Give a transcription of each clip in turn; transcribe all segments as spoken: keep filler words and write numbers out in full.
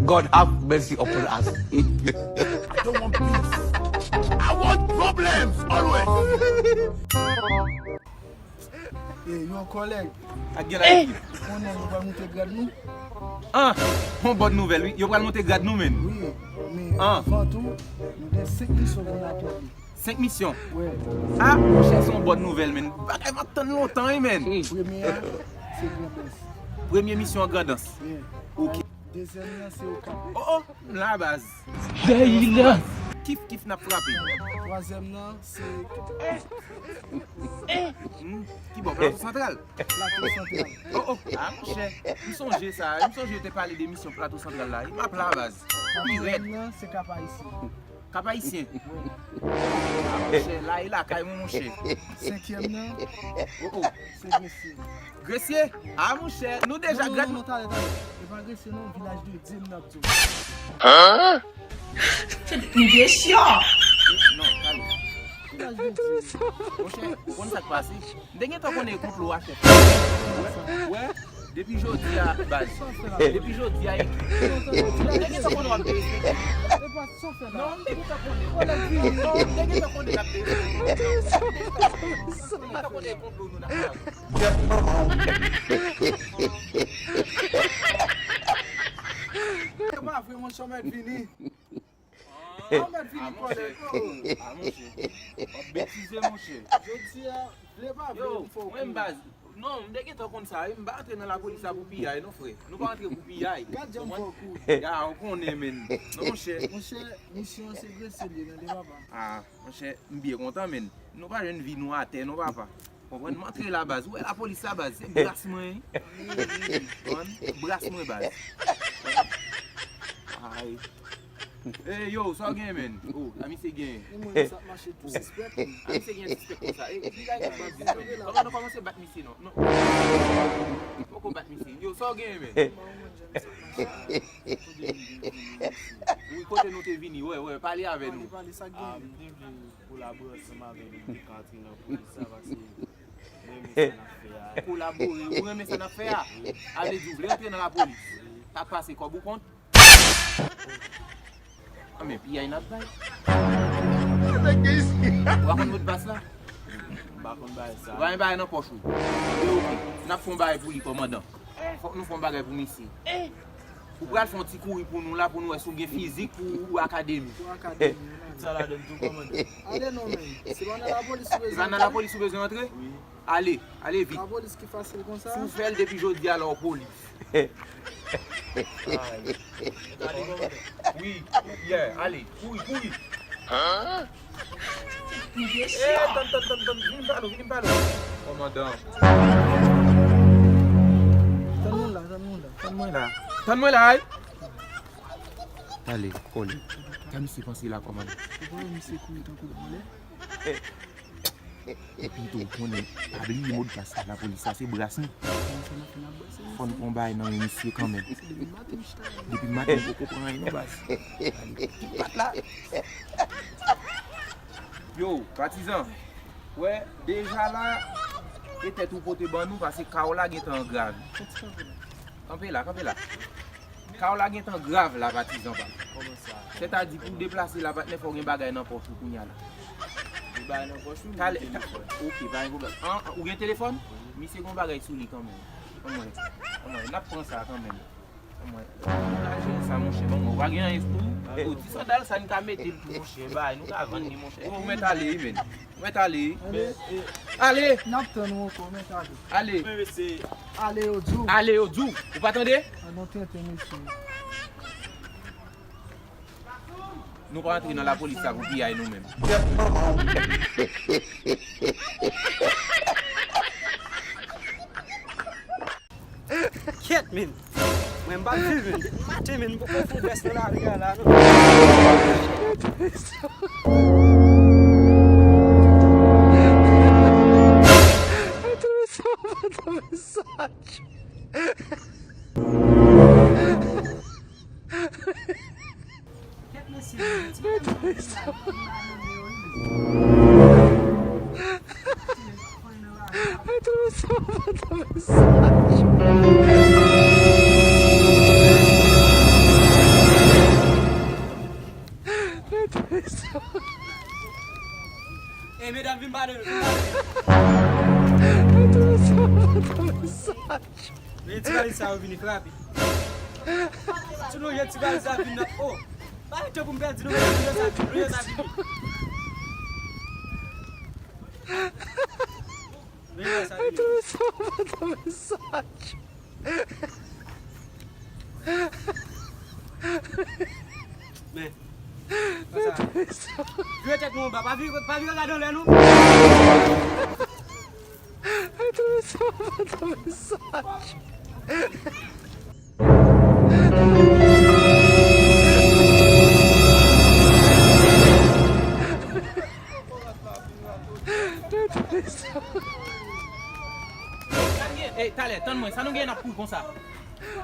God have mercy upon us. I don't want peace. I want problems always. E yo kòlèg. Ak gen la ekip. Konnen nou pral monte grad nou? Ah, yon bòn nouvèl wi. Yo pral monte grad nou menm. Wi, men anvan tou, nou gen senk misyon pou n akonpli. Senk misyon? Wi. Ah, monchè, se yon bòn nouvèl, menn. Bagay m ap tann lontan wi, menn. Premye a, se Grandans. Premye misyon an Grandans. Wi. Ok. Dezyèm nan, se Okap. Oh, oh, m la baz. Kif kif n ap frape. Twazyèm nan, se Hmm, ki bò? Plato Santral? Plato Santral. Oh, oh, ah, monchè, m sonje sa, m sonje yo te pale de misyon Plato Santral la, m ap la baz. Pi rèd. Katriyèm nan, se Kap Ayisyen. Kap Ayisyen? Wi. Ah, monchè, la e lakay mwen, monchè. Senkyèm nan, oh, oh, se Gresye. Gresye? Ah, monchè, nou deja grad. Non, non, non, talè, talè. E pa Gresye, non, Vilaj de Dye, m ap di w. Hein? Tèt m dechire. Non, talè. Vilaj de Dye. Monchè, ou konn sa k pase? M te gentan konnen konplo a, chèf. Wè, wè, depi jodi a, baz. Depi jodi a, e, m te gentan konnen w ap derespekte. Non, m te gentan konnen. Non, m te gentan konnen w ap derespekte. M te gentan konnen konplo nou n ap fè. Se pa vre, monchè, w mèt vini. Ah, mèt vini kòlèg, oh. Ah, monchè. W ap betize, monchè. Jodi a, vle pa vle, yo, m fè w mwen, kouri. Baz. Non, m te gentan konn sa, wi. M pa antre nan lapolis la pou piyay, non, frè. Nou pa antre pou piyay. Gad jan m fè w kouri. Ya, ou konnen, menn. Non, monchè. Monchè, misyon an se Gresye l ye, tande, papa. Ah, monchè, m byen kontan, menn. Nou pa jwenn vi nou atè, non, papa. Konprann? M antre la, baz. Ou wè lapolis la, baz? Se bras mwen, wi. Konprann? Bras mwen, baz. Ay. Ey, yo, sa w gen, menn? Oh, a misye gen. E mwen, sa ap mache tou sispèk. A misye gen sispèk konsa. E, ki bagay ki bandi sa? Kòman nou kòmanse bat misye, non? Non. Poko bat misye. Yo, sa w gen, menn? Wi, kote nou te vini? Wè, wè, pale avè nou. Pale, pale, sa k gen? Ah, m te vle kolabore ansanm avè nou, nou ka antre nan polis la, paske nou renmen sa n ap fè a. Kolabore, ou renmen sa n ap fè a? A vle di, ou vle antre nan lapolis? Sa k pase, kòb ou kont? Ah, men piyay n ap bay. Ou pa konn modpas la? M pa konn bagay sa. Ou pa gen bagay nan pòch ou? E oke, n ap fè yon bagay pou li, kòmandan. Fòk nou fè yon bagay pou misye. Ou pral fè yon ti kouri pou nou la, pou nou wè si w gen fizik pou, pou akademi. Pou akademi, wi, men. Sa ladann tou, kòmandan. Ale non, men. Se pa nan lapolis ou bezwen antre? Se pa nan lapolis ou bezwen antre? Wi. Ale, ale vit. Lapolis ki fasil konsa? Si w fè l depi jodi a la, w polis. Ay. Wi, yeah, ale, kouri, kouri. Hein? Eh, tann, tann, tann, tann, vin m pale w, vin m pale w. Kòmandan. Tann mwen la, tann mwen la. Tann mwen la. Tann mwen la, ay. Pale, kòlèg. Sa misye panse la, kòmandan? Ou pa wè misye kouri tankou vòlè? Epi tou, ou konnen, pa bliye modpas la, lapolis la, se bras nou. Fò n pran bagay nan men misye kanmenm. Depi maten, m poko pran anyen non, baz. Tout pat la. Yo, patizan, wè, deja la, e tèt ou pote ban nou, paske ka w la gentan grav. Kanpe la, kanpe la. Ka w la gentan grav la, patizan pa m. Kòman sa? Sètadi, pou w deplase la, patnè, fò w gen bagay nan pòch ou kounye a la. Gen bagay nan pòch ou, m gen telefòn. Ok, pa gen pwoblèm. An, an, ou gen telefòn? Wi. Misye gen bagay sou li kanmenm. Anmwey, anmwey, n ap pran sa kanmenm. Anmwey, nou ka jere sa, monchè. Ban mwen, ou pa gen anyen pou ou? Ti sandal sa, n ka mete l tou, monchè. Bay, nou ka vann li, monchè. Ou mèt ale, wi, men. Mwen t ale. Ale. Ale. N ap tann ou ankò, mwen t ale. Ale. Mwen mesye. Ale yo di w. Ale yo di w. Ou pa tande? An non tenten mesye. Nou pa antre nan lapolis la pou piyay nou menm. Kèt, men. Mwen m p ap viv, men. Depi maten, men, m poko fout vès nan lari a la, non. Kèt, mesye, men, ti bagay sa. Ay, tro sa, tro sa. Men ti valiz sa yo vini frape. Ti nou jan ti valiz la vin nan o. Pa gen tan pou m pèdi nou, men ti valiz sa vini, nou jan sa vini. Nou jan sa vini. Men. Konsa. Vire tèt nou anba, pa vire, pa vire gade anlè non. Ey, talè, tann mwen, sa nou gen n ap kouri konsa?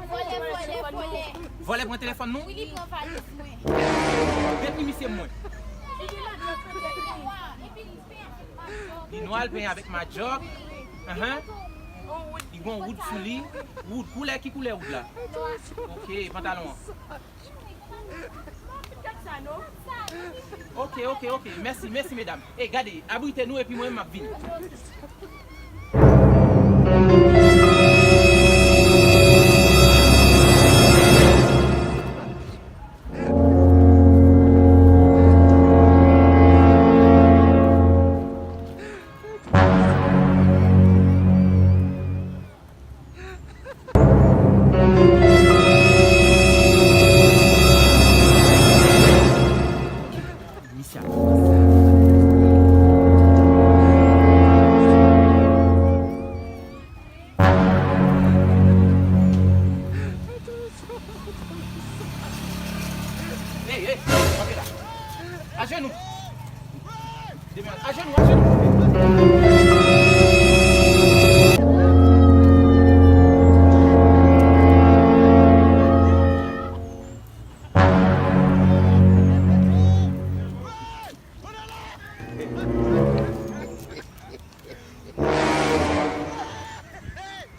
Vòlè, vòlè, vòlè. Vòlè pran telefòn nou? Wi, li pran valiz mwen. Depi misye mwen. Li nwa, l penyen avèk madjòk. Ahan. Li gon wood sou li. Wood, koulè, ki koulè wood la? Ok, pantalon an. Ok, ok, ok. Mèsi, mèsi, medam. E gade, abrite nou epi mwen menm m ap vini. Ey, ey, kanpe la. Ajenou. Demen, ajenou, ajenou.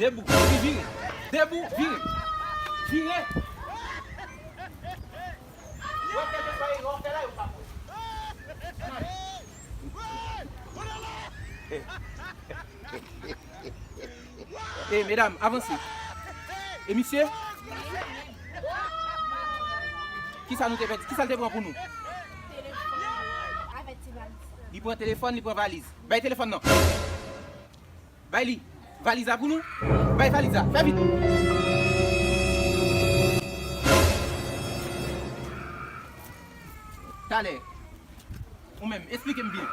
Debout, epi vire. Debout, vire. Vire. W ap fè kèk bagay, w ap fè la, yo pa pran. E medam, avanse. E misye? Kisa nou te pèdi? Kisa l te pran pou nou? Li pran telefòn, li pran valiz. Bay telefòn nan. Bay li. Valiz la pou nou. Bay valiz la. Fè vit. Talè. Ou menm, esplike m byen.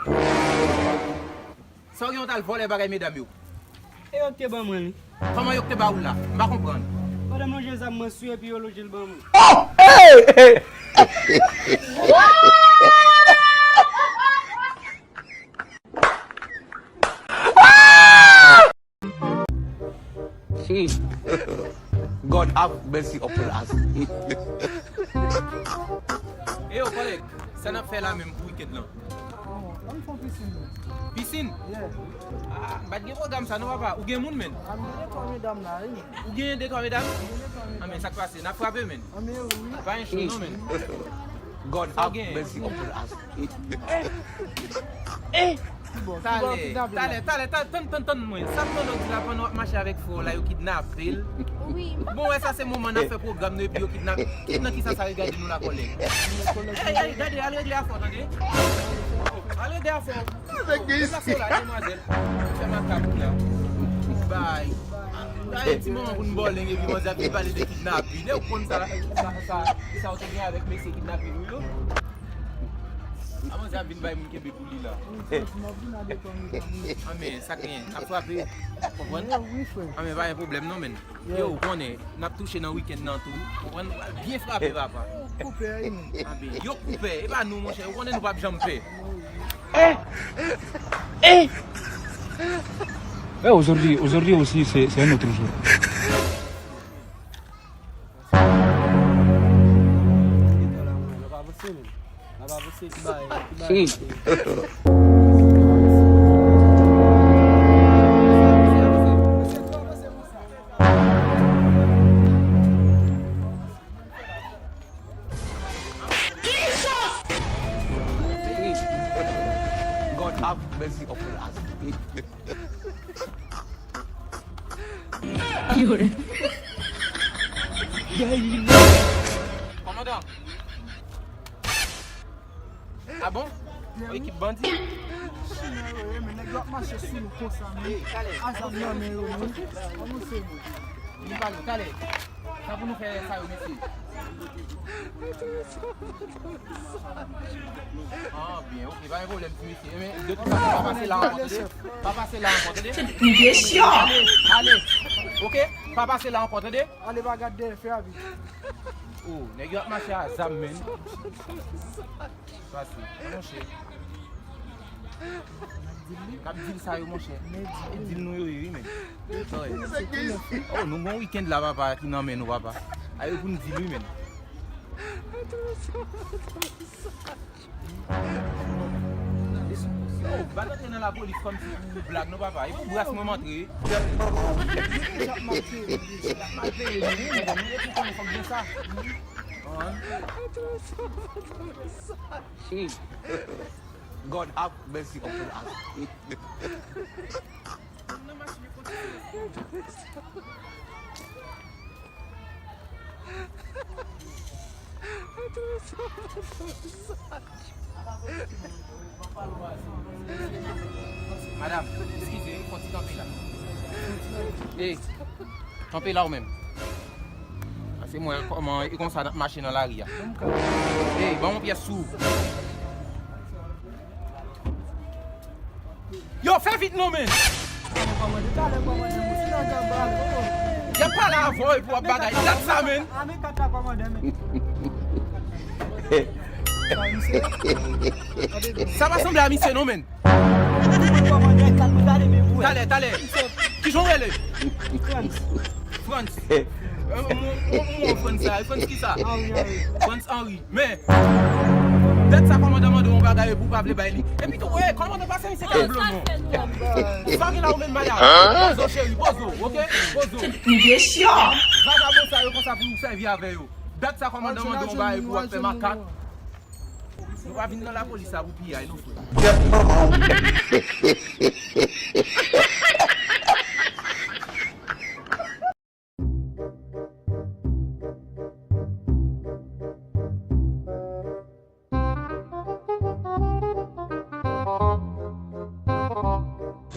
Sa w gen w t al vòlè bagay medam yo? E yo k te ban mwen li. Kòman yo k te ba ou l la? M pa konprann. Pandan m lonje zam mwen sou epi yo lonje l ban mwen. Oh! Hey! Hey! God have mercy upon us. E yo, kòlèg, sa n ap fè la menm pou wikend lan? Bon, ann fè yon pisin, non. Pisin? Yeah. Ah, m pa t gen pwogram sa non, papa. Ou gen moun, menn? Ah, m gen de twa medam la, wi. Ou gen de twa medam? M gen de twa medam. Ah, men sa k pase? N ap frape, menn. Ah, men wi. Pa gen cho non, menn. God have mercy upon us. Eh! Eh! Talè, talè, talè, tann, tann, tann mwen. Sa m tande w di la pandan w ap mache avèk frè w la, yo kidnape l. Wi. Bon, wè sa se moman n ap fè pwogram nou epi yo kidnape. Nan kisa sa regade nou la, kòlèg? Ey, ey, gade, al regle afè w, tande? Al regle afè w. Deplase w la, demwazèl. Fè makak la. Bay. Bay ti moman pou n bòleng epi manzè ap vin pale de kidnapin. E w konn sa, sa, sa, sa w te gen avèk mesye kidnapin ou yo? A manzè ap vin bay moun kenbe pou li la. Wi, frè, si m ap vin a de tan, wi, frè. Anben, sa k genyen? N ap frape. Konprann? Wi, wi, frè. Anben, pa gen pwoblèm non, menn. Yeah. Yo, ou konnen, n ap touche nan wikenn nan tou. Ou konprann? Nou pral byen frape, papa. Yo koupe, wi, menn. Anben, yo koupe. E pa nou, monchè. Ou konnen nou p ap janm pè. Eh! Eh! Eh, aujourd'hui, aujourd'hui aussi, c'est, c'est un autre jour. God have mercy upon us. Kòmandan. Ah bon? Yon ekip bandi? Machin nan yo ye, men nèg yo ap mache sou nou konsa, men. A zam nan men yo, men. Kòman se, men? Vin pale, talè. Sa pou nou fè sa yo, mesye? Ah, byen, ok, pa gen pwoblèm, ti mesye. Men, de tout fason, pa pase la ankò, tande? Pa pase la ankò, tande? Ale, ale, ok? Pa pase la ankò, tande? Ale, pa gad dèyè, fè rapid. Oh, nèg yo ap mache a zam, men. Pase, monchè. N ap dil sa yo, monchè. E dil nou yo ye, wi, men. Oh, nou gon wikenn la, papa, ki nan men nou, papa. A yo pou n dil, wi, men. Yo, bat antre nan lapolis kòmsi pou blag, non, papa. E pou bras mwen m antre. Mal peye nou, wi, men. Nou ye pou konnen fòk gen sa. Shame. God have mercy upon us. Madanm, eskize, fò ti kanpe la. Ey, kanpe la ou menm. Pase mwen kòman e konsa n ap mache nan lari a. Ey, ban m yon pyès sou. Yo, fè vit non, men. Y ap pale avè w epi w ap bagay. Dat sa, men. Sa pa sanble a misye non, men. Talè, talè. Kijan w rele? Frantz. Frantz. Euh, mon, mon, mon Frantz sa, Frantz kisa? Henri, Henri. Frantz Henri. Men, dat sa kòmandan mande w yon bagay epi w pa vle bay li. Epi tou, ey, kòmandan pase misye ka blo non. Sa w gen la ou menm, Maya? Poze w, cheri, poze w, ok? Poze w. Vagabon sa yo konsa pou w sèvi avè yo. Dat sa kòmandan mande w yon bagay epi w ap fè makak. Nou pa vin nan lapolis la pou piyay, non, frè.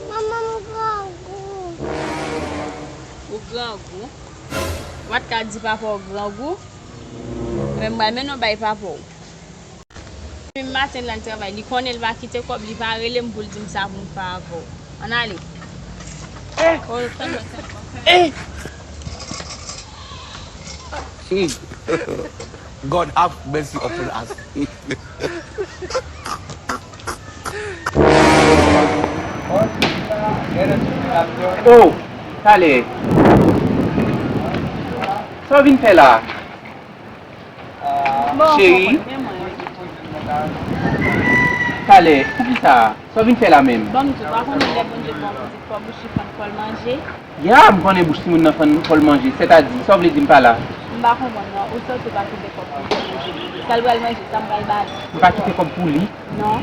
Manman, m grangou. Ou grangou? W pa t ka di papa w grangou? Men m pral mennen w bay papa w. Depi maten l al travay, li konnen l pa kite kòb, li pa rele m pou l di m sa pou m fè avè w. Ann ale. Eh! Oh, fè mwen sa. Eh! Hmm. God have mercy upon us. Oh, talè. Sa w vin fè la? Cheri. Talè, poukisa? Sa w vin fè la menm? Ban m di w, pa konnen lè Bondye ba w pitit fò bouch li fann fò l manje? Ya, m konnen bouch timoun nan fann fò l manje. Sètadi, sa w vle di m pa la? M pa konprann non. Ou sòti ou pa kite kòb pou l manje. Sa l pral manje, sa m pral ba li? Ou pa kite kòb pou li? Non.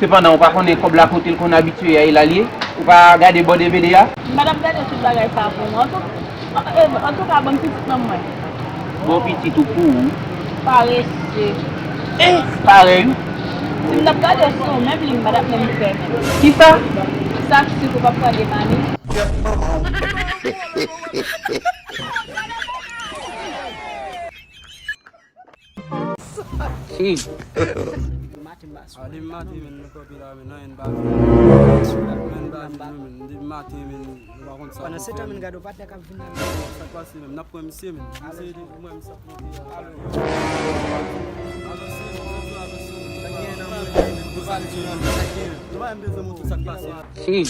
Sepandan, ou pa konnen kòb la kote l konn abitye al ye? Ou pa gade bò D V D a? M pa t ap gade tout bagay sa pou ou. Antouka, Antouka, ban m pitit nan men mwen. Bon, pitit ou pou ou. Parese. Eh, parèy ou. Si m t ap gade sou ou menm, li m pa t ap menm fè. Kisa? Sa k si ou p ap pran de mani. Hmm. Ah, depi maten, men, nou kanpe la, men, anyen n pa fè. Anyen n pa fè, men, depi maten, men, nou pa konn sa pou fè, men. Pandan se tan, men, gade yon patnè k ap vin la, men. Sa k pase, men, n ap pran misye, men. Misye, mwen, misye ap monte a. Avanse, avanse, avanse. Sa k genyen nan mwen, men, nou pa bezwen monte sa k pase. Hmm.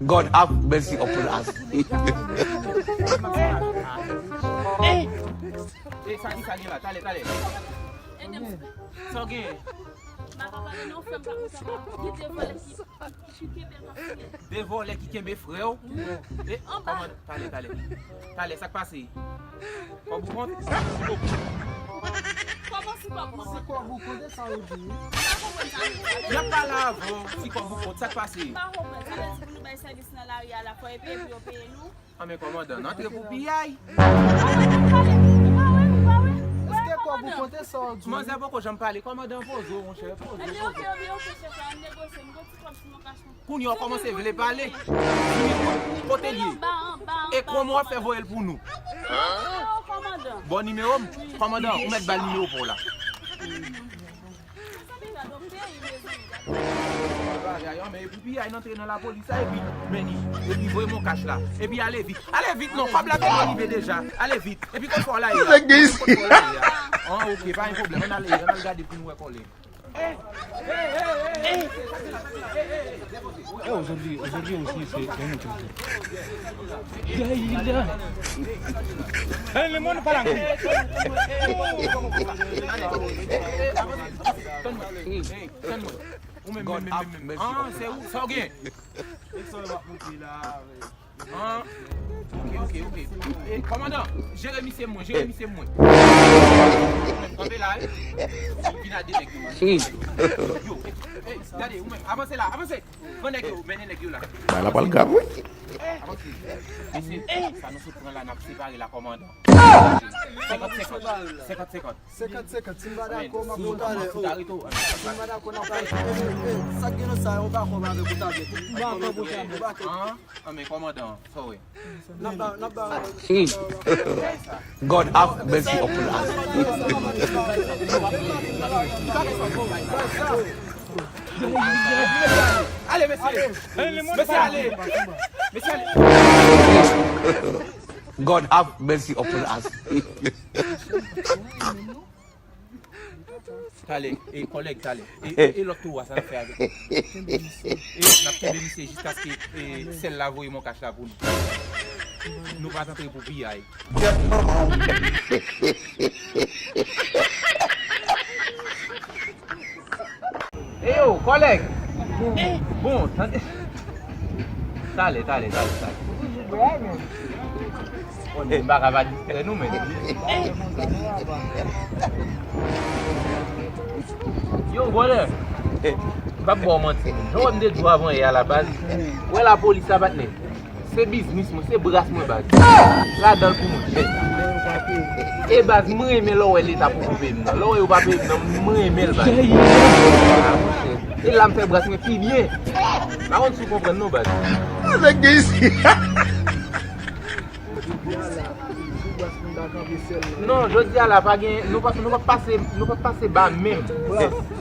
God have mercy upon us. Eh! Eh, sa ki sa gen la? Talè, talè. Ede m. Sa w genyen? M pa ka pale non, frè m pa kontan. Gen de vòlè ki, ki kenbe m ap fouye. De vòlè ki kenbe frè w? Eh, kòman? Talè, talè. Talè, sa k pase? Kòb ou kont? Kòb ou Ti kòb ou konte sa ou di. Y ap pale avè w, ti kòb ou konte, sa k pase? M pa konprann. Sa vle di pou nou bay sèvis nan lari a la, fò e peye pou yo peye nou? Anben kòmandan, n antre pou piyay. Èske kòb ou konte sa ou di? Manzè poko janm pale, kòmandan poze w, monchè, poze w, poze w. Kounye a w kòmanse vle pale. Kote l ye? E kòman w ap fè voye l pou nou? Bon nimewo m, kòmandan, ou mèt ba l nimewo pa w la. Bagay, anben, epi piyay n antre nan lapolis la, epi, men ni, epi voye m yon kach la, epi ale vit. Ale vit non, kòb la te rive deja. Ale vit. Epi kot fò w la ye a? Kot fò w la ye a? An, ok, pa gen pwoblèm, ann ale, ann al gade pou nou wè kòlè. Eh, aujourd'hui, aujourd'hui aussi, c'est un autre jour. Daïla. Eh, le monde parle anglais. Tann mwen, tann mwen. Ou menm, menm, menm, menm. Ah, se ou, sa w gen? Ah, ok, ok, ok. Eh, kòmandan, jere misye mwen, jere misye mwen. Kanpe la, eh. Vin a de nèg yo. Yo, eh, eh, gade, ou menm, avanse la, avanse. Pran nèg yo, mennen nèg yo la. Bagay la pral grav, wi. Avanse. Mesye, sa nou sot pran la, n ap separe la, kòmandan. Senkant senkant. Senkant senkant. Senkant senkant, si m pa dakò, m ap fout arete w. Si m pa dakò, n ap arete w. Eh, eh, sa k gen nan sa, ou pa konprann avèk ou ta vle. M pa konprann. Ah, ah, men kòmandan, sa w wè? N ap ba, n ap ba. God have mercy upon us. Ale, mesye. Mesye, ale. Mesye, ale. God have mercy upon us. Talè, e, kòlèg, talè. E, e, e lòt tou a, sa n ap fè avèk li? E, n ap kenbe misye jiskaske, e, sèl la voye m yon kach la pou nou. Nou pa t antre pou piyay. E yo, kòlèg! Bon, tande. Talè, talè, talè, talè. Bon, m pa ka pa distrè nou, men. Yo, brother. M p ap ba w manti, men. Jan w wè m te di w avan yè a la, baz. Wè lapolis la, patnè. Se biznis mwen, se bras mwen, baz. Ladan l pou mwen. E baz, mwen renmen lè w wè Leta poko peye m nan. Lè w wè yo pa peye m nan, mwen renmen l, baz. E la m fè bras mwen pi byen. M pa konn si w konprann non, baz. Nèg gen isi. Non, jodi a la, pa gen, nou pa, nou pa pase, nou pa pase ba menm.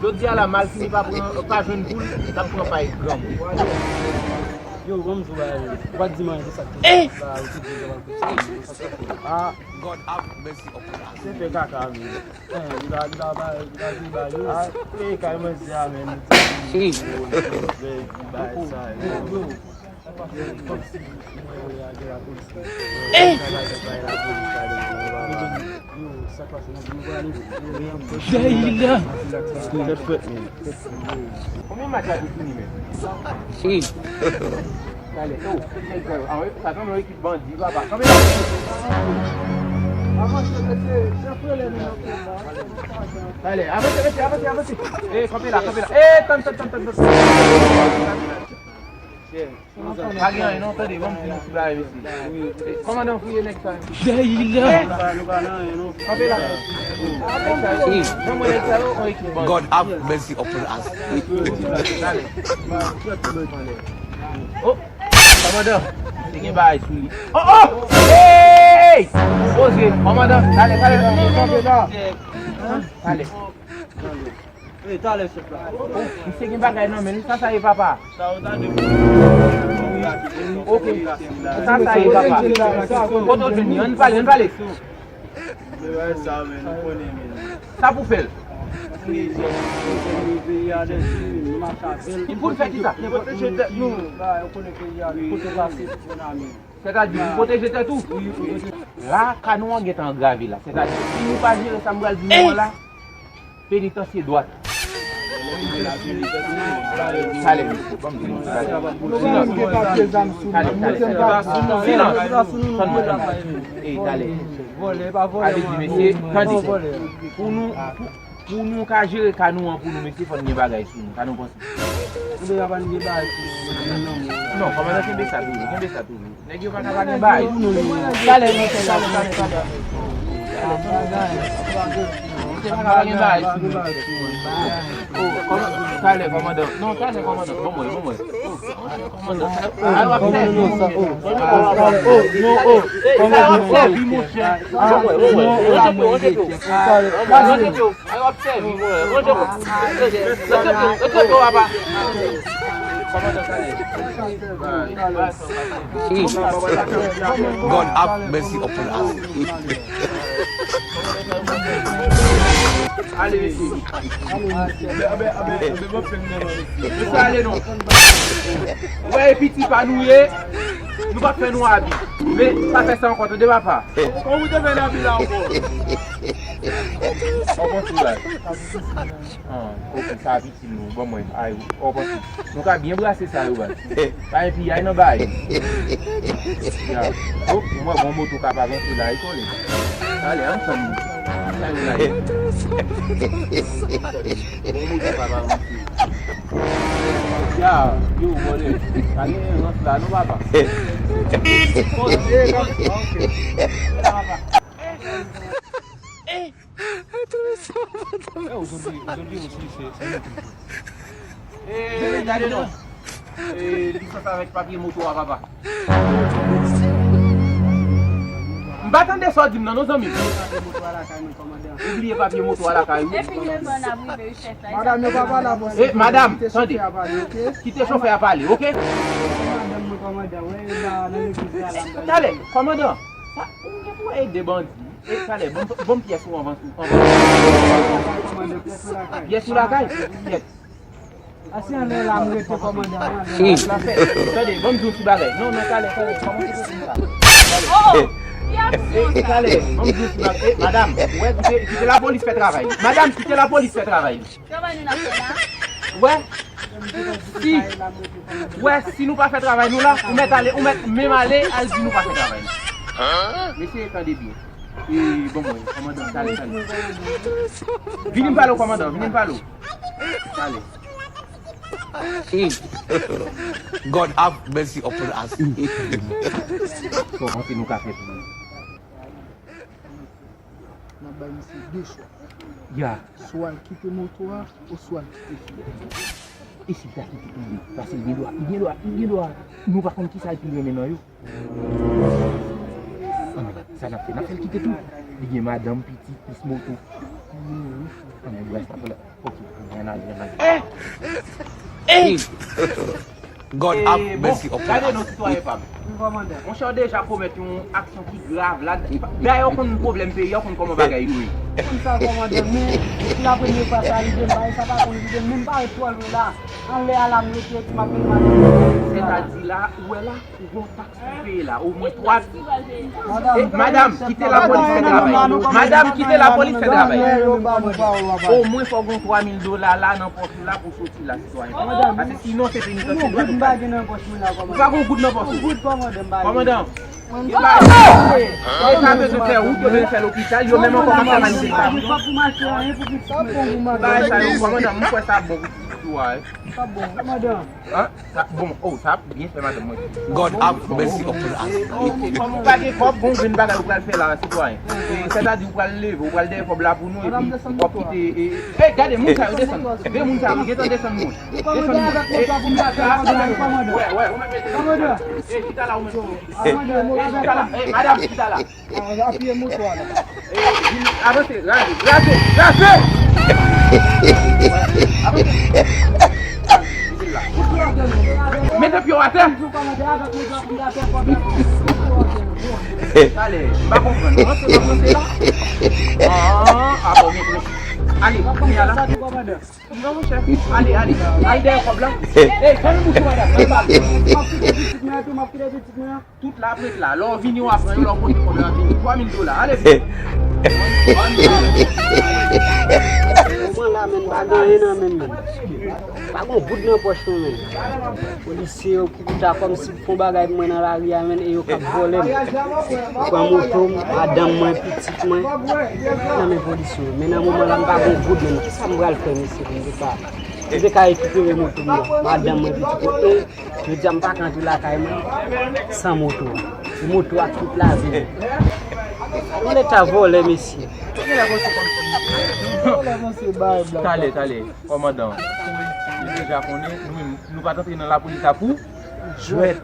Jodi a la, mal fini pa pran, pa jwenn poul, t ap pran pay granmoun. Yo, bon, m di w bagay, ou pa t di m anyen de sa k te ba ou te di yo pral fè. Ah, God have mercy upon us. Se fè kaka, men. Eh, li pa, li pa, li pa jwe ba yo. Ah, e kay mwen di a, men. Bay sa, yo. Yo, yo. Eh! Jayla! Konbyen match la te fini menm? Talè, oh, nèg sa yo. Ah, wi, sa tanmen yon ekip bandi, papa. Kanpe la. Avanse, mesye, Jean Frélé, nou nan konba. Talè, avanse, mesye, avanse, avanse. Eh, kanpe la, kanpe la. Eh, tann, tann, tann, tann, tann. Pa gen anyen non, tande, ban m di nou ti bagay, mesye. Kòmandan fouye nèg sa yo. Jayla! Kanpe la. Ban mwen nèg sa yo, on ekip bandi. God have mercy upon us. Talè. Oh, kòmandan, te gen bagay sou li. Oh, oh! Hey! Poze, kòmandan, talè, talè. Talè. Ey, talè, chèf la. Oh, misye gen bagay nan men li, sa sa ye, papa? Sa ou ta de. Ok. Sa sa ye, papa? Kote w jwenn li? Ann pale, ann pale. Men bagay sa, men, nou konnen, men. Sa pou fè l? Pou nou fè kisa? Pwoteje tèt nou. Sètadi, pou pwoteje tèt ou? La, ka nou an gentan angrave la. Sètadi, si nou pa jere sa m pral di nou an la, penitansye dwat. Talè, mesye, ban m di nou, talè. Silans. Talè, talè, talè. Silans. Tann mwen, tann mwen. E, talè. Sa vle di, mesye, tande. Pou nou, pou, pou nou ka jere ka nou an pou nou, mesye, fò n gen bagay sou nou. Sa nou panse? Ou deja pa n gen bagay sou nou, non, non. Non, kòmandan, kenbe sa toujou, kenbe sa toujou. Nèg yo pa ka pa gen bagay. Talè, mesye, talè, talè, talè. Mesye pa ka pa gen bagay sou nou. Oh, kòman-, talè, kòmandan. Non, talè, kòmandan. Bon, mwen, bon, mwen. Oh, kòmandan. Ay, w ap sèvi, monchè. Ay, w ap sèvi, monchè. Bon, mwen, bon, mwen. Ay, w ap sèvi, mwen. Ranje kò. Ranje kò, papa. God have mercy upon us. Ale, mesye. Mesye, ale non. Ou wè, e piti pa nou ye. Nou p ap fè nou abi. Men, pa fè sa ankò, tande, papa. Kòman ou te fè n abi la ankò? Ankò sou la. Ah, ok, sa abi. Ban mwen, ay, w ap panse. Nou ka byen brase sa yo, baz. Pa gen piyay nan bay. Ya. Oh, mwen, bon moto ka pa avanse la, e kole. Ale, ansanm. Sa yo la. Bon moto ka pa avanse. Ya, yo, vòlè. Pa gen rans la, non, papa. Poze, poze. Eh, ou jodi, ou jodi osi, se, se nou ki jwe. Eh, gade non. Eh, lisans avèk papye moto a, papa. M pa tande sa w di m nan, non, zanmi. Ou bliye papye moto a lakay ou. Epi lè zòn ap rive, wi, chèf la. Madanm, yo pa pale avè w. Eh, madanm, tande. Kite chofè a pale, ok? Kite chofè a pale, ok? Madanm mwen, kòmandan, wè, yo ba nan legliz la, la. Talè, kòmandan. Sa, ou gen pou ede bandi. E talè, bon, bon pyès ou anvan, anvan. Pyès ou lakay? Pyès. Asye anlè la, m rete kòmandan. Tande, ban m di yon ti bagay. Non, non, talè, talè, kòman se posib sa? Talè. E, e, talè, ban m di yon ti bagay. E, madanm, ou wè, kite, kite lapolis fè travay li. Madanm, kite lapolis fè travay li. Travay nou n ap fè la. Wè, si, wè, si nou pa fè travay nou la, ou mèt ale, ou mèt menm ale, al di nou pa fè travay nou. Mesye, tande byen. E, bon, mwen, kòmandan, talè, talè. Vini m pale w, kòmandan, vini m pale w. Talè. God have mercy upon us. Kòman se nou ka fè pou nou? N ap bay misye de chwa. Ya. Swa l kite moto a, oswa l kite fi a. E si l ta kite tou de? Paske l gen dwa, li gen dwa, li gen dwa, nou pa konn kisa l pi renmen nan yo. Ann, sa n ap fè? N ap fè l kite tou. Li gen madanm, pitit, plis moto. Ann, brèf, n ap fè l. Ok, ann ale, ann ale. Eh! Eh! God have mercy upon us. Gade non, sitwayen pa m. Wi, kòmandan. Monchè, w deja komèt yon aksyon ki grav la. Dayè, w konn pwoblèm peyi a, w konn kòman bagay yo ye. Konn sa, kòmandan, men, se la premye fwa sa rive m, bagay sa pa konn rive m, men m pa ret twò lwen la. Anlè a la, m rete, epi m ap vin maten. Sètadi la, ou wè la, ou gon taks pou peye la, omwen twa. Eh, madanm, kite lapolis fè travay. Madanm, kite lapolis fè travay. Omwen fò gon twa mil dola la nan pòch ou la pou soti la, sitwayen. Paske sinon, se penitansye dwat ou pral. Ou pa gon goud nan pòch ou. Kòmandan, yo pa, yo pa bezwen fè wout, yo bezwen fè lopital, yo menm ankò pa fè manifestasyon. Bagay sa yo, kòmandan, m kwè sa bon pou pitit ou a, wi. Sa bon, kòmandan. An? Sa, bon, oh, sa ap byen fè madanm mwen. God have mercy upon us. E, e, kòm ou pa gen kòb, gon grenn bagay ou pral fè la, sitwayen. E, sètadi ou pral leve, ou pral dèyè kòb la pou nou, epi w ap kite, e, e, gade, moun sa yo desann. De moun sa yo, gentan desann moun. Desann moun. E, chita la, wè, wè, ou mèt mete. E, chita la, ou mèt. E, chita la, e, madanm, chita la. Ah, apiye moto a la. Eh, vin avanse, raze, raze, raze! Avanse. Mete pye w atè. Talè, m pa konprann. Ranse, ranse la. Ah, ah, bon, bon, bon. Ale, kounye a la. Non, monchè. Ale, ale. Al dèyè kòb la. Ey, fèmen bouch ou, madanm. Al pale. M ap kite pitit mwen an tou, m ap kite pitit mwen an. Tout la ap ret la. Lè w vini, w ap pran yo, lè w pote kòb la, vini. Twa mil dola. Ale, vini. La menm, pa gen anyen nan menm, menm. Pa gen yon goud nan pòch mwen, menm. Polisye yo ki ta kòmsi pou fè yon bagay pou mwen nan lari a, menm, e yo k ap vòlè m. Yo pran moto m, madanm mwen, pitit mwen. Nan men polisye yo. Men nan moman la, m pa gen yon goud, menm. Kisa m pral fè, mesye, pou m te ka, pou m te ka rekipere moto m nan? Madanm mwen, pitit mwen. E jodi a, m pa ka antre lakay mwen san moto a. E moto a tout lavi m. Yon leta vòlè, mesye. Talè, talè, kòmandan. Ou deja konnen, nou menm, nou pa t antre nan lapolis la pou jwèt.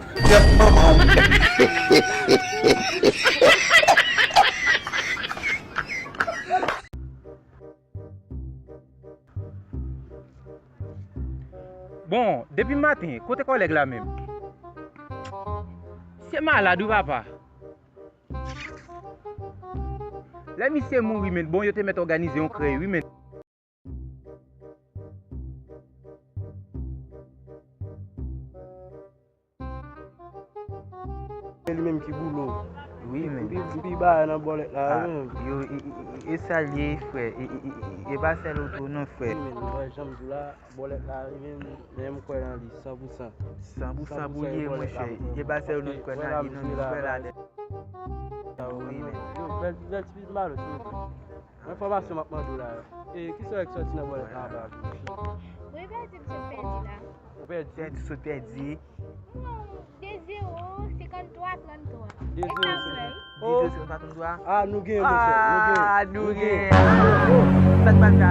Bon, depi maten, kote kòlèg la menm? Misye malad wi, papa. Lè misye mouri, menm, bon, yo te mèt òganize yon krèy, wi, menm. Se li menm ki Boulo. Wi, men. Pi, pi ba nan bòlèt la, wi, men. Yo, e, e, e, e sa l ye, frè. E, e, e, e, e pa sèl oto, non, frè. Wi, men, mwen, jan m di w la, bòlèt la, wi, men, men m kwè nan li, san pou san. San pou san pou l ye, monchè. E pa sèl nou kwè nan li, non, nou kwè ladan. Wi, men. Yo, bèl, bèl ti pit malo, silvouplè. Yon enfòmasyon m ap mande w la. E, kisa w ki sòti nan bòlèt la anba a? Wi, pèdi, m sot pèdi la. Ou pèdi? Pèdi, sot pèdi. Non, de zewo, senkanntwa, tranntwa. De zewo, senkanntwa. De zewo, senkanntwa, tranntwa. Ah, nou genyen, monchè, nou genyen. Ah, nou genyen. Sa k pase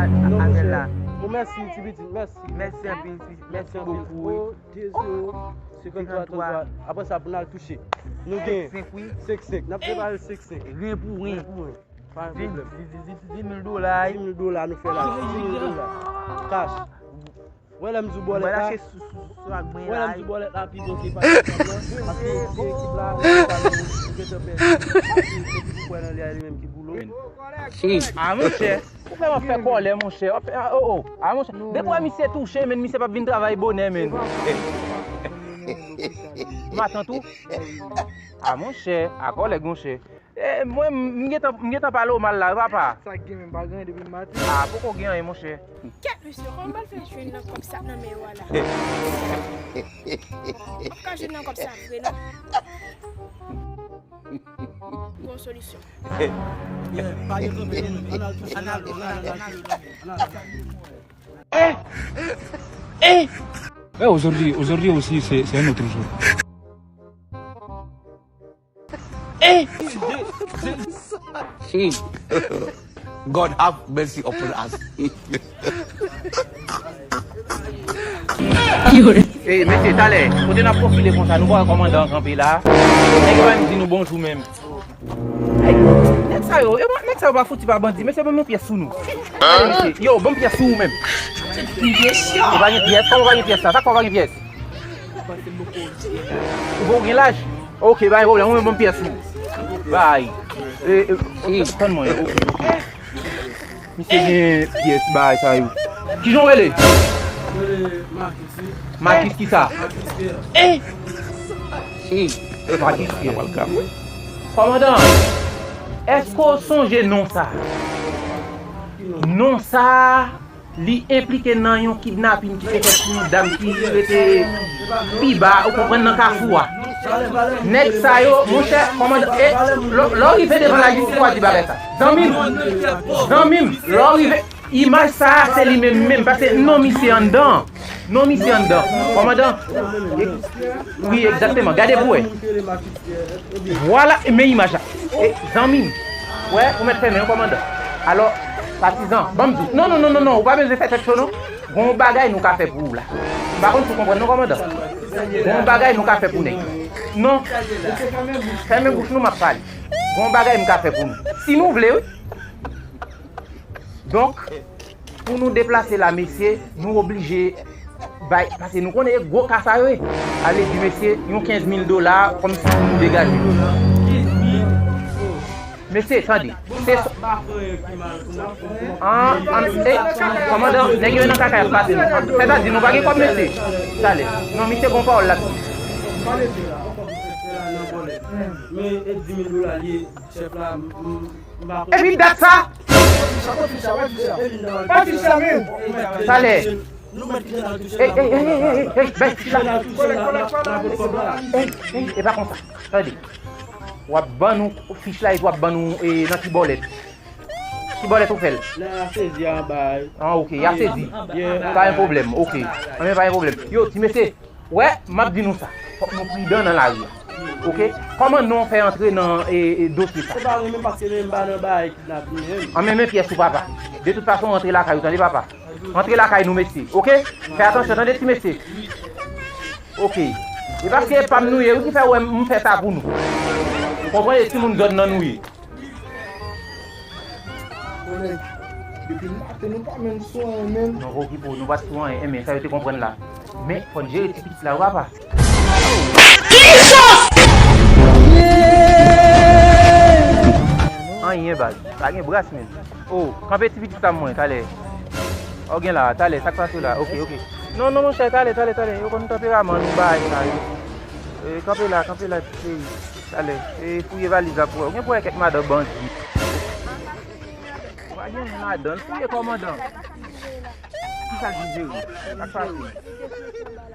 avè l la? Non, monchè. Bon, mèsi, ti pitit, mèsi. Mèsi anpil, ti pitit. Mèsi bokou, wi. Oh, de zewo, senkanntwa, tranntwa. Apre sa, pou n al touche. Nou genyen. Senk senk, wi. Senk senk. N ap separe l senk senk. Ren pou ren. Ren pou ren. Pa gen pwoblèm. Ven, ven, ven, ven mil dola, ven mil dola nou fè la. Ven mil dola. Cash. Wè lè m di w bòlèt la. Wè lè m di w bòlèt la pi bon ke pa ekip la. Paske se ekip la, nou gentan pèdi. Paske se ki kwè nan li a, li menm ki Boulo. A, monchè. Ou vrèman fè kòlè, monchè. W ap fè, a, o, o. A, monchè. Depi w wè misye touche, men misye p ap vin travay bonè, men. Matant ou? A, monchè. A, kòlèg, monchè. E, mwen, m gentan, m gentan pale w mal la, wi, papa. Sa k gen menm, pa gen anyen depi maten. A, poko gen anyen, monchè. Kèt, mesye, kòman m pral fè jwenn nan kòb sa nan men yo a la? M p ap ka jwenn nan kòb sa vre, non. Gon solisyon. Yeah, pa gen kanpe, non, men. Ann al touche, ann al, ann al, ann al, ann al. Eh! Eh! Eh, aujourd'hui, aujourd'hui aussi, c'est, c'est un autre jour. Eh! Si. God have mercy upon us. Ey, mesye, talè, kote n ap pwofile konsa, nou pa wè kòmandan an kanpe la? Nèg yo pa menm di nou bonjou menm. Ey, nèg sa yo, yo pa, nèg sa yo pa fouti pa bandi, mesye, ban m yon pyès sou nou. Talè, mesye, yo, ban m pyès sou ou menm. Ou pa gen pyès? Kòman ou pa gen pyès la? Sa k fè ou pa gen pyès? Ou pa gen laj? Ok, pa gen pwoblèm, ou menm ban m pyès ou. Bay. E, e, tann mwen, ok, ok. Misye gen pyès bagay sa yo. Kijan w rele? Makis kisa? Eh! Makis Pierre. Kòmandan, èske w sonje non sa? Non sa, li enplike nan yon kidnapin ki te fèt sou yon dam ki rete pi ba, ou konprann, nan kafou a. Nèg sa yo, monchè, kòmandan, e, lè, lè w rive devan lajistis, w a di bagay sa. Zanmi m, zanmi m, lè w rive, imaj sa a, se li menm menm, paske non misye anndan. Non misye anndan. Kòmandan, e, wi, egzakteman, gade pou wè. Vwala, men imaj la. E, zanmi m, wè, ou mèt fèmen, wi, kòmandan. Alò, patizan, ban m di w. Non, non, non, non, non, ou pa bezwen fè tèt cho, non. Gon bagay nou ka fè pou ou la. M pa konn si w konprann non, kòmandan. Gon bagay nou ka fè pou nèg. Non. Fèmen bouch nou, m ap pale. Gon bagay m ka fè pou nou. Si nou vle, wi. Donk, pou nou deplase la, mesye, nou oblije bay, paske nou konnen e gwo ka sa yo ye. Ale di, mesye, yon kenz mil dola, kòmsi pou nou degaje. Mesye, tande. Se sa. An, an, e, kòmandan, nèg yo nan kaka y ap pase nou. Sètadi, nou pa gen kòb, mesye. Talè. Non, misye gon pawòl la. Men, e di mil dola li ye, chèf la, m, m, m pa konn. Epi dat sa, Pa fich la, men. Talè. Ey, ey, ey, ey, ey, ey, bèl fich la. Ey, ey, e pa konsa. Tande. W ap ban nou fich la epi w ap ban nou, e, nan ki bòlèt. Ki bòlèt ou fè l? Nan sezi anba. Ah, ok, y a sezi. Yeah. Pa gen pwoblèm, ok. Anben, pa gen pwoblèm. Yo, ti mesye, wè, m ap di nou sa. Fòk nou pridan nan lari a. Ok? Kòman non fè antre nan, e, e, dosye sa? Se pa mwen menm paske menm pa nan bagay kidnapin menm. An menm pyès ou papa. De tout fason, antre lakay ou, tande papa. Antre lakay nou, mesye. Ok? Fè atansyon, tande ti mesye. Ok. E paske e pa m nou ye, wi, ki fè wè m fè sa pou nou. Ou konprann, e timoun zòn nan nou ye. Kolèg, depi maten nou pa menm sou anyen menm. Non, pa okipe w, nou pa t sou anyen, enben, sa yo te konprann la. Men, fò n jere ti pitit la, wi, papa. Anyen, baz. Pa gen bras, men. Oh, kanpe ti pitit sa mwen, talè. Oh, gen la, talè, sa k pase la? Ok, ok. Non, non, monchè, talè, talè, talè. Yo konn tanperaman nou, bagay sa yo. Eh, kanpe la, kanpe la, ti cheri. Talè. Eh, fouye valiz la pou wè. Ou gen pou wè kèk madan bandi. Ou pa gen anyen ladan l. Fouye kòmandan. Ki sa k vin jere? Sa k pase?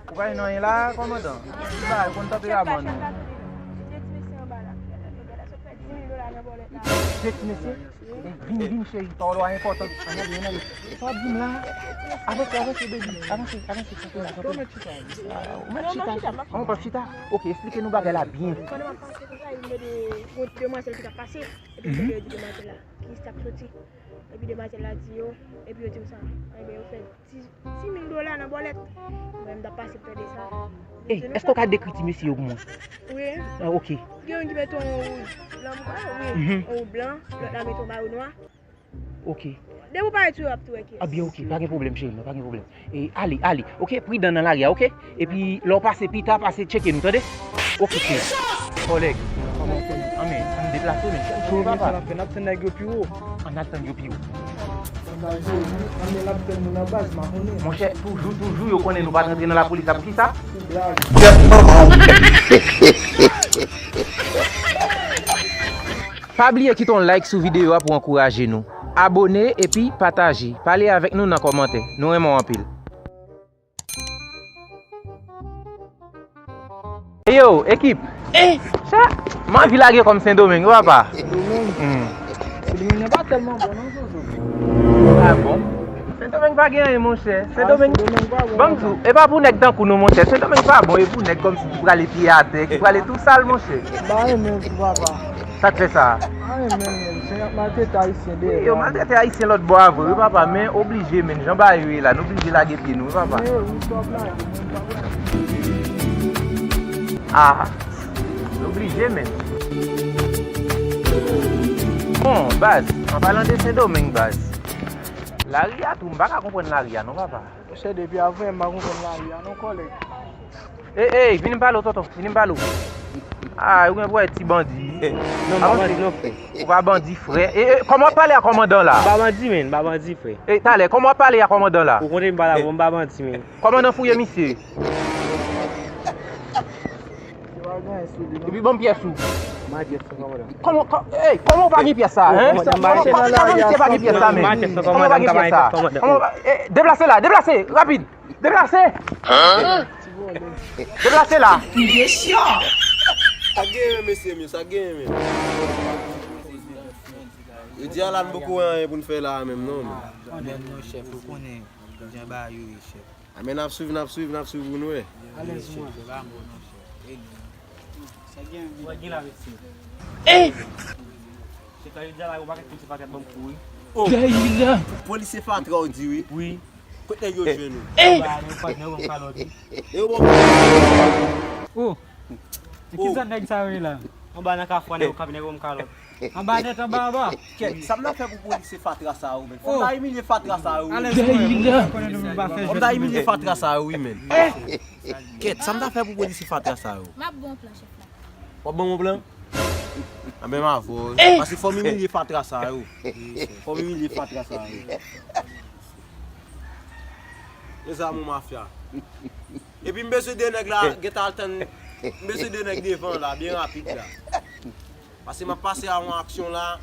Ou pa gen anyen la, kòmandan? Ki bagay, ou konn tanperaman nou. De ti mesye? Vin, vin, cheri, pawòl ou a enpòtan. Ann ale, ann ale. Sa w ap di m la? Avanse, avanse, baby. Avanse, avanse, kanpe la, kanpe la. Ah, ou mèt chita. Ah, ou p ap chita? Ok, esplike nou bagay la byen. Pandan m ap pase konsa, yo mande yon demwazèl ki t ap pase. Epi yo di demwazèl la ki sa k soti. Epi demwazèl la di yo, epi yo di m sa. Enben, yo fè dis mil dola nan bòlèt. Mwen, m t ap pase pou tande sa. Ey, èske w ka dekri ti mesye yo pou mwen? Wi. Ah, ok. Gen youn ki mete yon wout blan, wi, yon wout blan, lòt la mete yon mayo nwa. Ok. Depi w parèt sou yo, w ap tou wè kiyès. Ah, byen, ok, pa gen pwoblèm, cheri mwen, pa gen pwoblèm. E, ale, ale. Ok, pridan nan lari a, ok? Epi, lè w pase pita, pase tcheke nou, tande? Ok, cheri. Kòlèg, kòman w fè? Ann, men, ann deplase, men. Cheri, men, sa n ap fè, n ap tann nèg yo pi wo. Ann al tann yo pi wo. Monchè, toujou, toujou, yo konnen nou pa t rantre nan lapolis la. Poukisa? Gèt manman w. Pa bliye kite yon like sou videyo a pou ankouraje nou. Abone epi pataje. Pale avèk nou nan kòmantè. Nou renmen w anpil. Yo, ekip! Eh! Sa, m anvi lage kòm Sendomeng, wi papa. Sendomeng? Hmm. Sendomeng nan pa tèlman bon non, Jojo. Ah bon? Sendomeng pa gen anyen, monchè. Sendomeng, ban m di w, e pa pou nèg tankou nou, monchè. Sendomeng pa bon, e pou nèg kòmsi ki prale pye atè, ki prale tou sal, monchè. M pa renmen tou, papa. Sa k fè sa? M pa renmen l, menm. Se y ap maltrete Ayisyen dèyè. Wi, yo maltrete Ayisyen lòt bò a vre, wi, papa, men oblije, men. Jan bagay yo ye la, nou oblije lage pye nou, wi, papa. Wi, wi, sa w ap lage, men, papa. Ah, nou oblije, men. Bon, baz, an palan de Sendomeng, baz. Lari a tou, m pa ka konprann lari a, non, papa. Monchè, depi avanyè m pa konprann lari a non, kòlèg. Ey, ey, vini m pale w, tonton, vini m pale w. Ah, ou gen pou wè ti bandi. Non, m pa bandi non, frè. Ou pa bandi, frè. E, e, kòman w ap pale a kòmandan la? M pa bandi, men, m pa bandi, frè. E, talè, kòman w ap pale a kòmandan la? Ou konnen m pale avè w, m pa bandi, men. Kòmandan fouye misye. Epi ban m pyès ou. Kòman, kò-, ey, kòman w pa gen pyès sa, en? Kòman, kòman misye pa gen pyès sa, men? Kòman w pa gen pyès sa? Kòman w pa, eh, deplase la, deplase, rapid. Deplase! Deplase la! Sa genyen, mesye m yo, sa genyen, men. Yo di a la, n poko wè anyen pou n fè la a menm, non, men. Konnen non, chèf, ou konnen jan bagay yo ye, chèf. A, men n ap swiv, n ap swiv, n ap swiv pou n wè. Alèz mwen. Chèf, se pa mò non, chèf. E nou. Sa genyen, men. Wè, gen la, mesye. Eh! Se ka yo di a la, yo pa gen konn se pa tèt ban m kouri. Oh! Polis se fatra w di, wi. Wi. Kot nèg yo jwenn ou? Eh! Ba, nèg yo pa, nèg yo ban m kalòt, wi. Nèg yo ban m kalòt. Oh! E ki zòn nèg sa yo ye la? Anba nan kafou a, nèg yo kanpe, nèg yo ban m kalòt. Anba nèt, anba, anba. Kèt, sa m ta fè pou polis se fatra sa yo, men. Fò m ta imilye fatra sa yo, wi. Alèz mwen, mwen konnen nou menm pa fè jwèt. Fò m ta imilye fatra sa yo, wi, men. Kèt, sa m ta fè pou polis se fatra sa yo? M ap bon plan, chèf la. W ap ban m yon plan? Anben m avè w, wi. Paske fò m imilye fatra sa yo. Fò m imilye fatra sa yo. Mezanmi, mafya. Epi m bezwen de nèg la, gentan al tann, m bezwen de nèg devan la, byen rapid la. Paske m ap pase a yon aksyon la.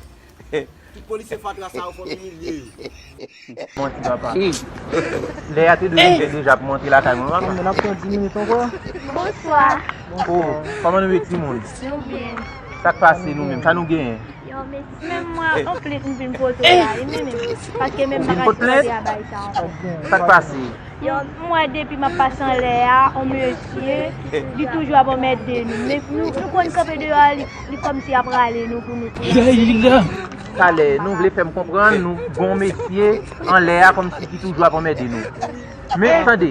Tout polisye fatra sa yo fò m imilye yo. Manti papa. Lè a te dwe rive deja pou m antre lakay mwen, papa. Men n ap pran dis minit ankò. Bonswa. Oh, kòman nou ye timoun? Nou byen. Sa k pase nou menm? Sa nou genyen? Yo, men, menm mwen, yon plent m vin pote w la, wi, men, men, paske menm bagay ki a bay sa ankò. Sa k pase? Yo, m wè depi m ap pase anlè a, on mesye, li toujou ap anmède nou. Men nou, nou konn kanpe deyò a, li, li kòmsi ap rale nou pou nou pran. Talè, nou vle fè m konprann, nou gon mesye anlè a kòmsi ki toujou ap anmède nou. Men, tande,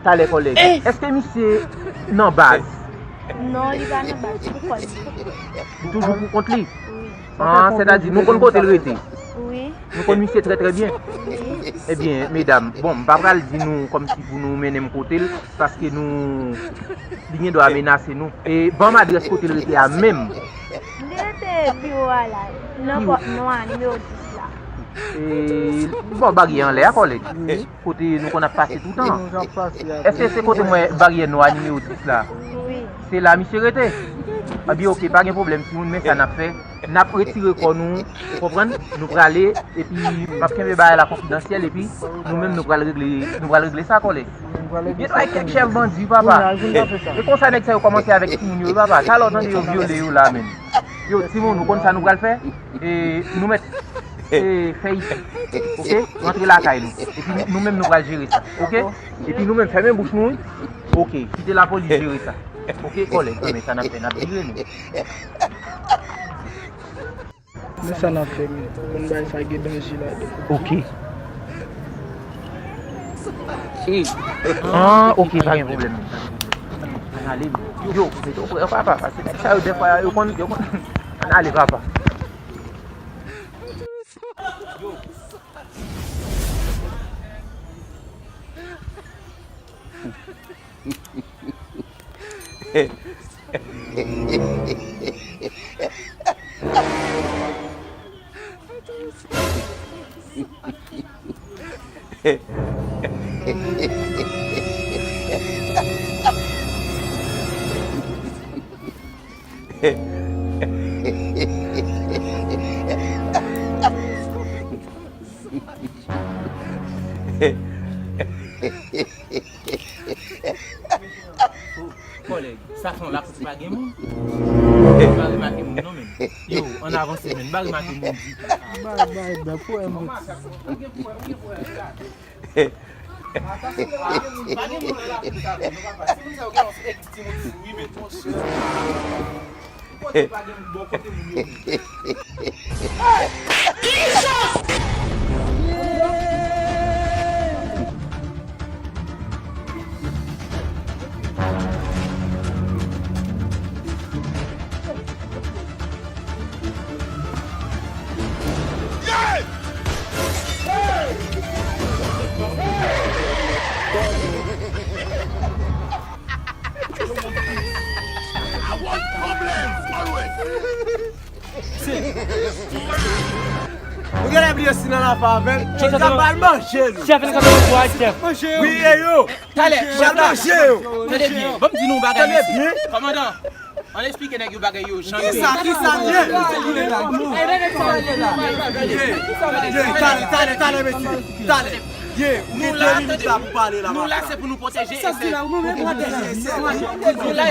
talè kòlèg, èske misye nan baz? Non, li pa nan baz, pou kò li. Li toujou pou kont li? Wi. Ah, sètadi, nou konn kote l rete? Wi. Nou konn misye trè, trè byen? Wi. Ebyen, medam, bon, m pa pral di nou kòmsi pou nou mennen m kote l, paske nou, li gen dwa menase nou. E ban m adrès kote l rete a menm. Li rete biwo a la, nan pòt nwa, nimewo dis la. E, bò baryè anlè a, kòlèg. Wi. Kote nou konn ap pase toutan. Èske se kote m wè baryè nwa nimewo dis la? Wi. Se la misye rete? Ebyen, oke, pa gen pwoblèm, timoun, men sa n ap fè. N ap retire kò nou, ou konprann? Nou prale, epi m ap kenbe bagay la konfidansyèl, epi nou menm nou pral regle, nou pral regle sa, kòlèg. Gen dwa kèk chèf bandi, papa. E konsa nèg sa yo kòmanse avèk timoun yo, wi, papa. Talè w tande yo vyole yo la, menm. Yo, timoun, ou konn sa nou pral fè? E nou mèt e, fè isit. Oke? Rantre lakay nou. Epi nou, nou menm nou pral jere sa. Oke? Epi nou menm fèmen bouch nou, wi. Oke, kite lapolis jere sa. Oke, kòlèg, men sa n ap fè, n ap vire nou. Men sa n ap fè, men. Konn bagay sa gen danje ladan. Oke. Ah, oke, pa gen pwoblèm. Ann ale, men. Yo, men yo, papa, pase nèg sa yo, dèfwa, yo konn, yo konn. Ann ale, papa. Kòlèg, sa fè yon lakou pa gen moun. M pa remake moun non, menm. Yo, ann avanse, menm. M pa remake moun ditou. Bay, bay, bay, pwoblèm. Atansyon, pa gen moun, pa gen moun nan lakou sa, non, papa. Timoun sa yo gen yon seri timoun sou wi, men. Ou kote pa gen bò kote moun yo menm. I want problems always. Nou genlè bliye si nan lafa avè l. Chèf, chèf, chèf. Chèf, nou ka fè yon vwayaj, chèf. Manje yo. Wi, e yo. Talè, chèf la. Manje yo. Tande byen. Ban m di nou yon bagay, mesye. Kòmandan, ann eksplike nèg yo bagay yo, jan yo ye. Kisa, kisa, ye? Ye, ye, talè, talè, talè, mesye. Talè. Ye, ou gen de minit la pou pale la, nou la, se pou nou pwoteje Esèl. Pou pwoteje Esèl.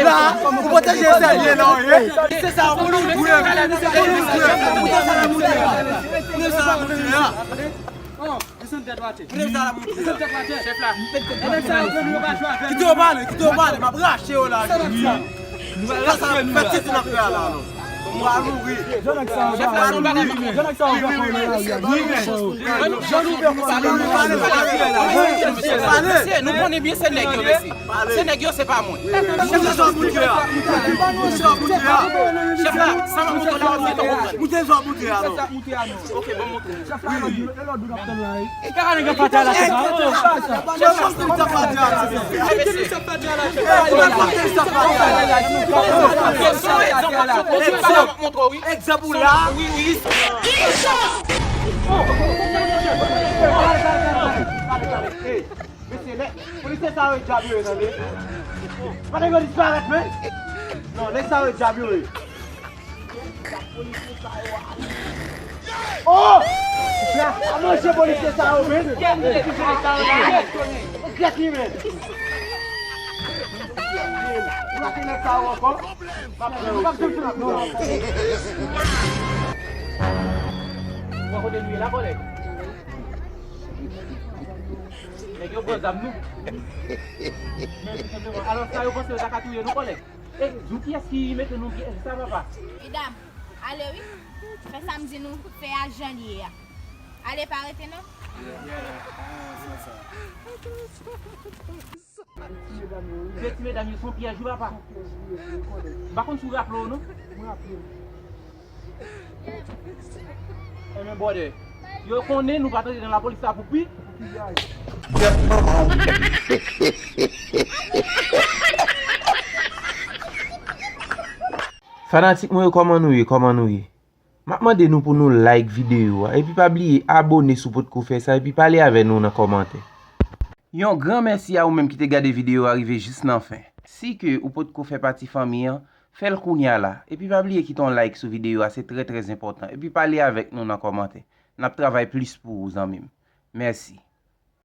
La, pou pwoteje Esèl, ye la, ye. Se sa, pou nou gouye. Pou nou gouye. Pou nou gouye. Pou nou gouye. Chèf la. Kite yo pale, kite yo pale, m ap rache yo la. Sa sa fè ti ti nan fè a la, non. Mwen a mouri. Chèf la, nou bagay. Wi, wi, wi, wi. Mesye, nou konnen byen se nèg yo, mesye. Se nèg yo, se pa mwen. Chèf la, sa w moute a. Chèf la, sa m ap moute la, ou gentan konprann. Moute sa w moute a, non. Ok, bon, moute. Chèf la, e lòd ou k ap tann la, wi. Kaka nèg yo fatra la, chèf la. Oh, sa sa. Chèf la, sa fatra la, chèf la. Egzanp ou la. Wi, wi. Hey, mesye, lè polisye sa yo e djab yo ye, tande. Pa nèg yo disparèt, men. Non, nèg sa yo e djab yo ye. Oh! A manje polisye sa yo, men. Gèt li, men. Rate nèg sa yo ankò. M ap pran yo. Bon, kote nou ye la, kòlèg? Nèg yo pran zam nou. Men tou senpleman, alò sa yo panse yo ta ka touye nou, kòlèg? E di w kiyès ki mete nou pyès sa, papa? Medam, ale wi. Fè sa m di nou fè a jan l ye a. Ale, pa rete non. Se ti medam yo, se yon pyèj wi, papa. M pa konn si w raple w non. Enben, brother, yo konnen nou pa t antre nan lapolis la pou pi. Gèt manman w. Fanatik mwen yo, kòman nou ye? Kòman nou ye? M ap mande nou pou nou like videyo a, epi pa bliye abone si w potko fè sa, epi pale avè nou nan kòmantè. Yon gran mèsi a ou menm ki te gade videyo a rive jis nan fen. Si ke ou potko fè pati fanmi an, fè l kounya la. Epi pa bliye kite yon like sou videyo a, se trè, trè enpòtan. Epi pale avèk nou nan kòmantè. N ap travay plis pou ou, zanmi m. Mèsi.